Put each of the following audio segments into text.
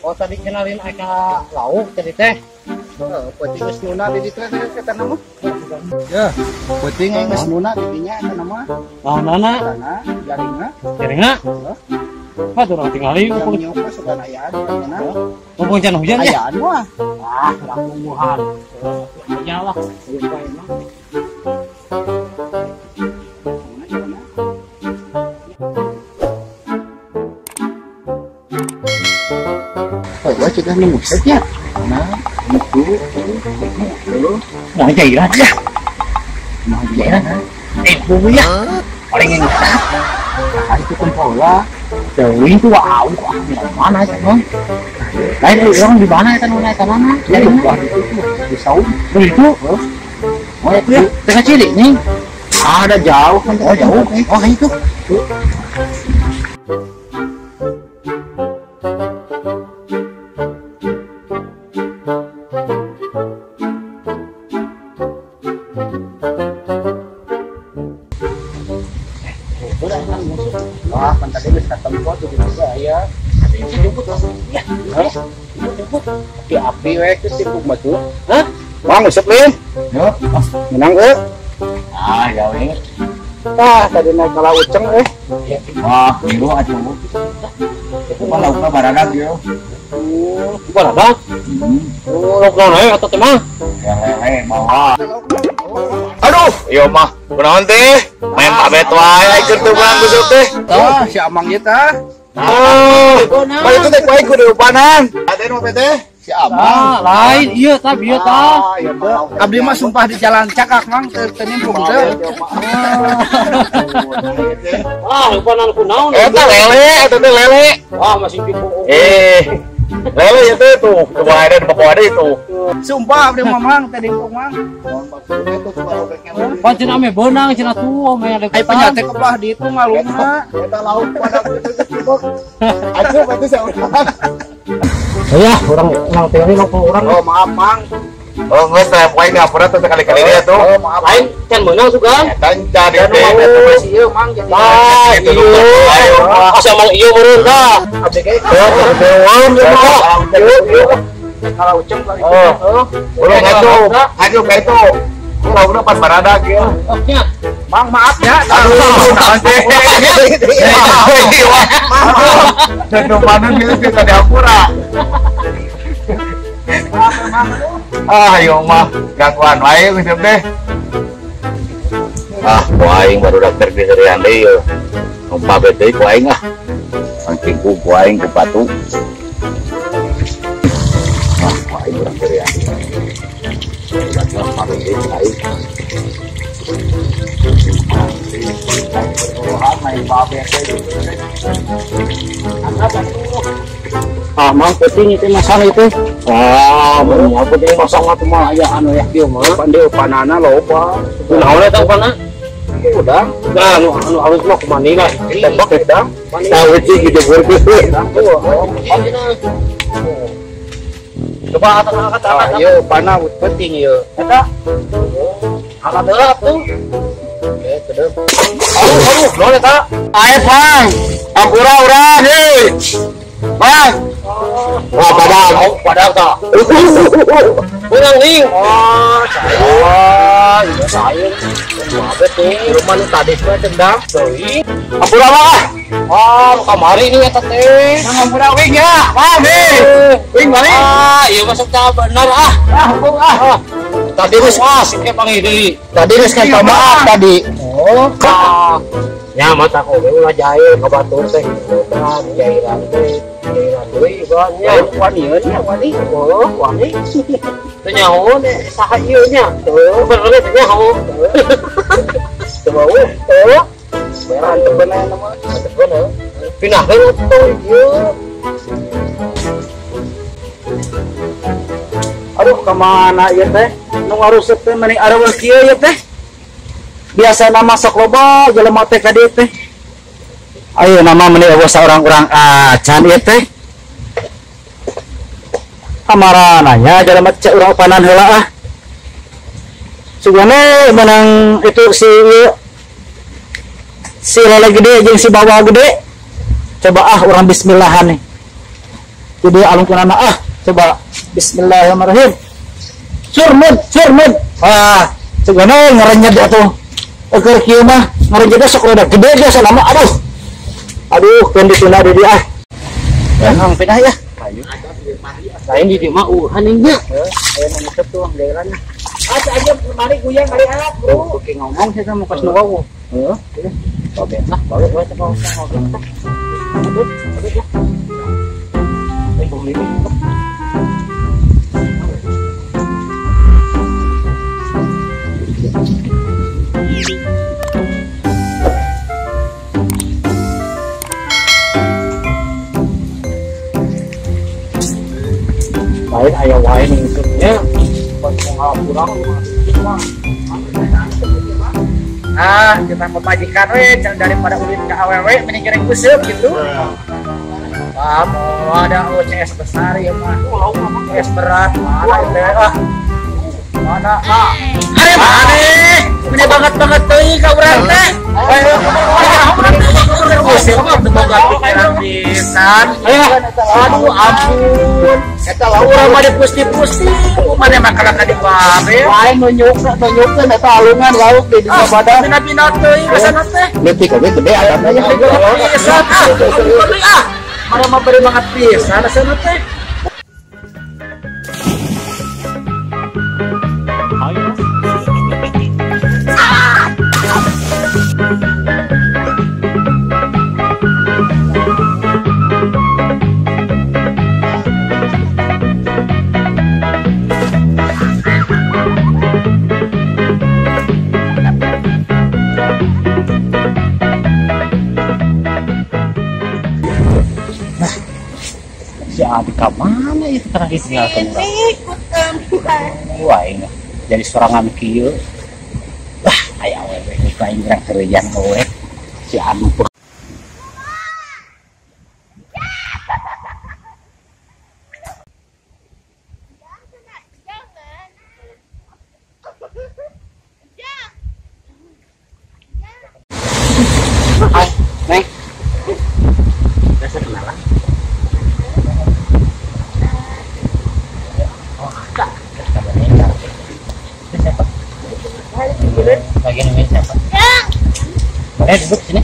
Oh tadi kenalin eka lauk tadi teh. Peuting geus nuna di ditu teh eta nama. Ya, peuting geus nuna di dinya eta nama. Naonana? Jaringna. Jaringna? Hah, urang tingali mumpung nyuka sugan ayaan mana. Mumpung can hujan ya. Ayaan mah. Ah, urang mumuhan. Aya lah, lupa emang. Oh, gua cegah nemu setnya. Nah, itu. Mau jairan ya. Mau jairan. Bumbu ya. Paling yang nah, itu kompola. Jauh itu wow, mana sih, Bang? Lain orang di mana eta nu eta mana? Di itu di saung. Itu. Oh, itu ya. Tengah cilik nih. Ada jauh kan. Oh, jauh. Oh, itu. Wah, kan tadi geus katempo tuh di juga aya. Jemput ya. Jemput. Di api we geus sibuk mah tuh. Hah? Mang useup lin. Yo, menang euy. Ah, ya we. Tah, tadi naik ka uceng euy. Wah, biru atuh. Itu mah laukna baradag yo. Baradag? Oh, lauk naon we eta teh mah? Ya lele bawa. Aduh, ieu mah kunaon teh? Main pabet wae aing keur teu meunang busuk teh. Tah, si Amang ieu tah. Oh, mah itu teh ku aing kudu upanan. Aden mah teh si Amang. Lain ieu tah bieu tah. Abdi mah sumpah di jalan cakak Mang teu nimpung teh. Ah, upanan kunaon? Eta lele, eta teh lele. Wah, masih tipu. Lele ya teh tuh, coba ada di bawah ada itu. Sumpah abdi mah Mang teu nimpung Mang. Pan cenah ame beunang cenah tuh ame ada. Ai penyate kebelah di itu ngalungna. Eta lauk pada kitu. Aduh, itu saurang. Ya, urang urang teh ini urang. Oh, maaf Mang. Oh, geus teh poe ngapura teh sekali-kali dia tuh. Oh, maaf. Lain can meunang sugan. Eta encan teh. Masih ieu Mang jadi. Tah, ieu. Asa Mang ieu meureun tah. Abdi ge. Oh, dewan ieu mah. Ieu. Kalau uceng kali itu. Oh, ulah ngaju. Ngaju ka itu. Laukna pan baradag ya. Nya. Mang maaf ya. Aduh, naon teh. Dan panen geus teh tadi hampura. Ah, ieu mah gangguan wae geus teh. Ah, ku aing baru daftar di serian deui ieu. Pabet deui ku aing ah. Mancing ku aing ku batu. Ah, ku aing urang serian deui. Ah, mang penting itu masalah itu. Ah, mau penting masalah tuh mah aya anu ya kieu mah. Pan deui upanana loba. Kunaon eta upana? Udah. Nah, anu anu alus mah kumani lah. Tembak udang. Tahu sih gitu berkutu. Coba angkat angkat angkat. Ah, ieu upana penting ieu. Eta. Angkat heula tuh. Oke, kedep. Aduh, aduh, naon eta? Ae, Bang. Ampura urang, hei. Bang. Wah, badak. Oh, badak tah. Menang ning. Oh, saya. Iya, saya. Babet nih, rumah nu tadi mah tendang. Deui. Ampura mah. Ah, kamari ini eta teh. Nang ampura wing ya. Bang, hei. Wing balik. Ah, ieu masuk tah bener ah. Ah, hukum ah. Tadi geus ah, sip panggil deui. Tadi geus kan maaf tadi. Oh, ah. Nya mata oge ulah jahil ka batur teh kitu tah jairan teh. Jairan deui ban nya. Wani nya wani. Oh, wani. Teu nyaho saha ieu nya. Teu bener teh nyaho. Teu bau. Teu. Merah teu bener mah. Teu bener. Pindahkeun atuh ieu. Aduh, kemana ieu teh? Nu ngarusep teh meni areueuh kieu ieu teh. Biasana masuk loba jelema teh ka dieu teh. Ayo nama meni eueuh saurang-urang acan ieu teh. Kamarana nya jelema teh urang upanan heula ah. Sugane menang itu si ieu. Si lele gede jeung si bawa gede. Coba ah urang bismillahan nih. Jadi alungkeunana ah coba bismillahirrahmanirrahim. Surmud surmud. Ah, segana ngarenyet atuh. Keur kieu mah ngarenyet sok rada gede ge salama aduh. Aduh, keun ditunda di dieu ah. Emang pindah ya. Lain di dieu mah uhan nya. Aya nu nguseup tuh jailan. Ah, aja mari guyang mari alat, Bro. Oke ngomong sih sama kas nu wau. Heeh. Oke, nah, baru gue coba ngomong. Aduh, aduh. Eh, bumi ini. Lain ayah wae nunggunya. Ah, kita pemajikan we daripada ulin ke awewe mending gereng useup gitu. Ah, mau ada OCS besar ya mah. OCS berat mana itu ah. Mana ah. Are maneh? Meni banget-banget teuing ka urang teh. Useup mah teu boga pikiran pisan. Aduh ampun. Eta urang mah dipusti-pusti, maneh mah kalahka di babe. Lain nunjukkeun eta alungan lauk di dina badan. Bina-bina teuing rasana teh. Leutik oge gede adamna ya. Pisan ah. Ah. Maneh mah beri banget pisan rasana teh. Si Adi ka mana itu terakhir tinggalkan urang. Wah, ini jadi sorangan kieu. Wah, aya awewe ku aing urang heureuyan awewe. Si Anu Hai, Neng. Biasa kenalan. Lagi nungguin siapa? Boleh duduk sini?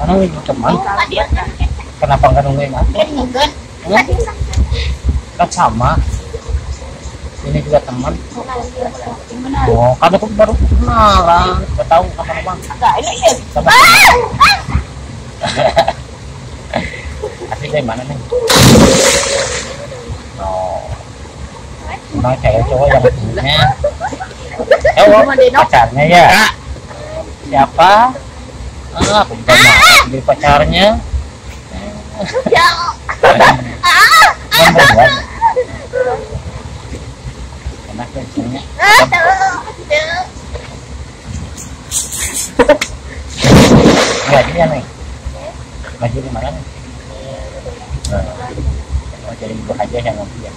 Mana nungguin teman? Kenapa nggak nungguin aku? Kan sama. Ini juga teman. Oh, kan aku baru kenalan. Nggak tahu kapan bang. Sama. Asli dari mana nih? Oh, orang cewek cowok yang punya. Pacarnya ya? Siapa? Ah, aku bukan mau jadi pacarnya. Enak ya isinya. Ngaji ya nih? Ngaji di mana nih? Oh, jadi ibu aja yang ngaji ya?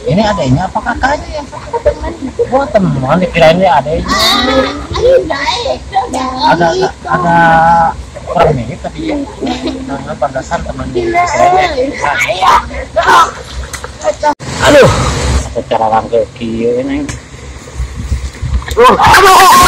Ini adanya apa kakaknya ya? Wah, teman, dikirain ini adanya. Ada kurang mirip tapi ya. Nah, pantasan temannya. Aduh, secara rangka kieu ini. Aduh.